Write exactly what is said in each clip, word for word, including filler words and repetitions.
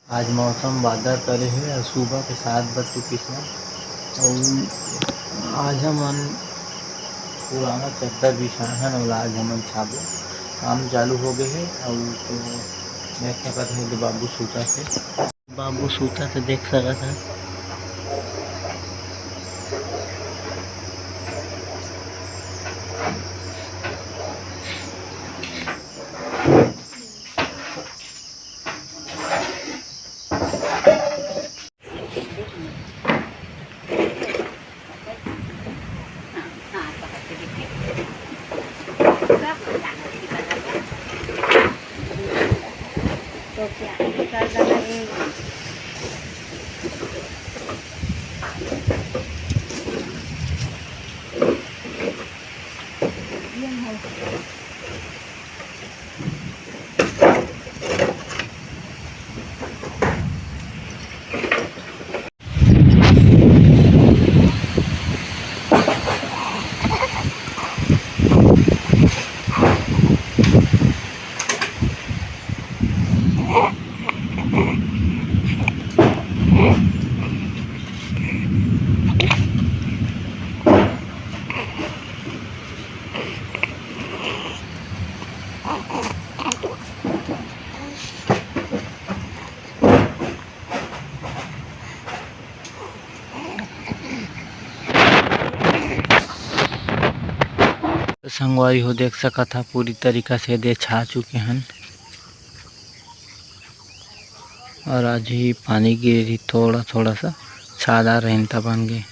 आज मौसम बादर करे हे अउ सुबह के सात बज चुकिस हे। अउ आज हमन पुराना चद्दर बिछाए हन, अउ आज हमन छाबो। काम चालू हो गए हे। अउ तो देख सकत हे, बाबू सूता हे। बाबू सूता हे, देख सकत हे। संगवारी हो, देख सकत हा, पूरी तरीका से दे छा चुके हन। और आज ही पानी गिरे रही, थोड़ा थोड़ा सा छादा रहिन, तब बन गए।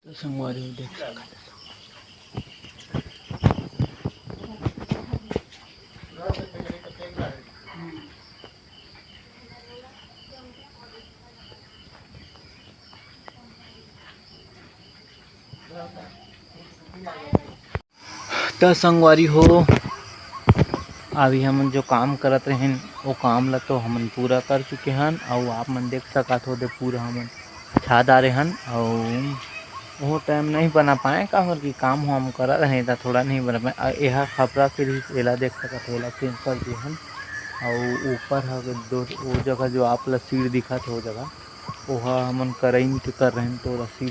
तो संगवारी हो, देख सकत हा। त संगवारी हो, अभी हमन जो काम करत रहेन, वो काम ला तो हमन पूरा कर चुके हन। अउ आप मन देख सकत हो, दे पूरा हमन छा डारे हन। अउ वो टाइम नहीं बना पाए, काबर कि काम हम करत रहे, त थोड़ा नहीं बना पाए। अ, एहा खपरा के रहिस, एला देख सकत हो, एला चेंज कर दे हन। अउ ऊपर ह दो, वो जगह जो आप ला सीढ़ दिखत हो, वो जगह ओहा हमन करइन के कर रहेन, तो रस्सी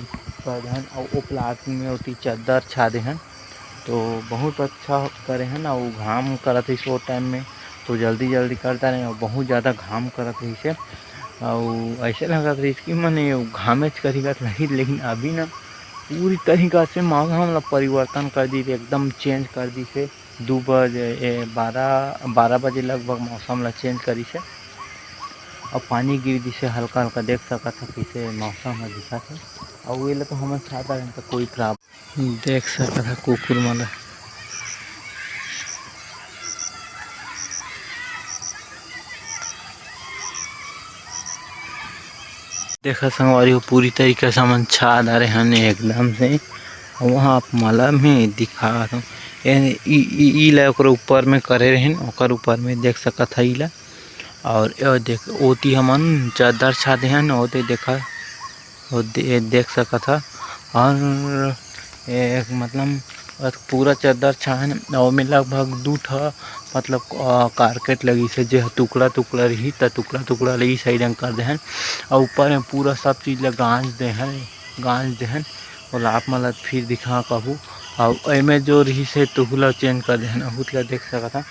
कर देहन, अउ ओ प्लाट में ओती चद्दर छा देहन। तो बहुत अच्छा करे हन, अउ घाम करत रहिस ओ टाइम में, तो जल्दी जल्दी कर डारे, अउ बहुत ज़्यादा घाम करत रहिस हे। अउ ऐसे लगत रहिस कि मने घामेच करिगत रहिस, लेकिन अभी ना पूरी तरीका से मौसम ला परिवर्तन कर दी, एकदम चेंज कर दी से। दू बजे, ए, बारह, बारह बजे लगभग मौसम ला चेंज करिस हे। अउ पानी गिर दिस हे हल्का हल्का, देख सकत ह कइसे मौसम ह दिखत हे। अउ एला तो हमन छाता रहन त कोई खराब देख सकत ह कुकुर मन ला। देखा संगवारी हो, पूरी तरीका से हमन छा डारे हन एकदम से। अउ वहाँ आप मला में दिखात हूँ, ए, ई, ई, ई ला ओकर ऊपर में करे रहेन, ओकर ऊपर में देख सकत ह ई ला। और ए देख, ओती हमन चद्दर छा देहन, ओते देखा, ओ दे-, देख सकत ह। और ए, मतलब, अ, पूरा चद्दर छाहन, ओमे लगभग दू ठा, मतलब, अ, कारकेट लगिस हे, जे ह टुकड़ा टुकड़ा रही, त टुकड़ा टुकड़ा ल ई साइड अंग कर देहन, अउ ऊपर में पूरा सब चीज ल गांज देहन, गांज देहन, ओला आप मन ल फिर दिखा कहू। अउ एमे जो रहिस हे, तुहू ल चेंज कर देहन, अहू ल देख सकत ह।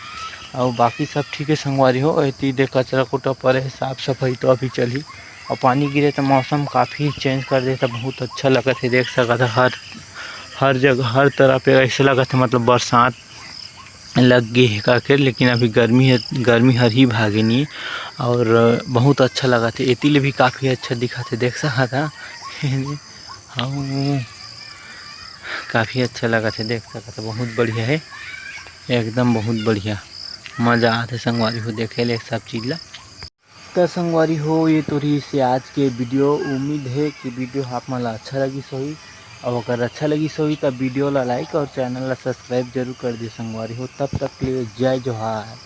अउ बाकी सब ठीक हे संगवारी हो, एती दे कचरा कोटा परे हे, साफ सफाई तो अभी चलही। अउ पानी गिरे त मौसम काफ़ी चेंज कर देथे, बहुत अच्छा लगत हे। देख सकत ह, हर, हर जगह, हर तरफ ऐसे लगत हे, मतलब बरसात लग गे हे का के, लेकिन अभी गर्मी हे, गर्मी हर ही भागे नी। और बहुत अच्छा लगत हे, एती ले भी काफ़ी अच्छा दिखत हे, देख सकत ह। अउ काफ़ी अच्छा लगत हे, देख सकत ह, बहुत बढ़िया हे, एकदम बहुत बढ़िया, मज़ा आथे संगवारी हो देखे ले सब चीज़ ला। त संगवारी हो, ये तो रहिस हे आज के वीडियो। उम्मीद हे कि वीडियो आप मन ला अच्छा लगिस होही, अउ अगर अच्छा लगिस होही, त वीडियो ला लाइक और चैनल ला सब्सक्राइब जरूर कर दे संगवारी हो। तब तक के लिए जय जोहार।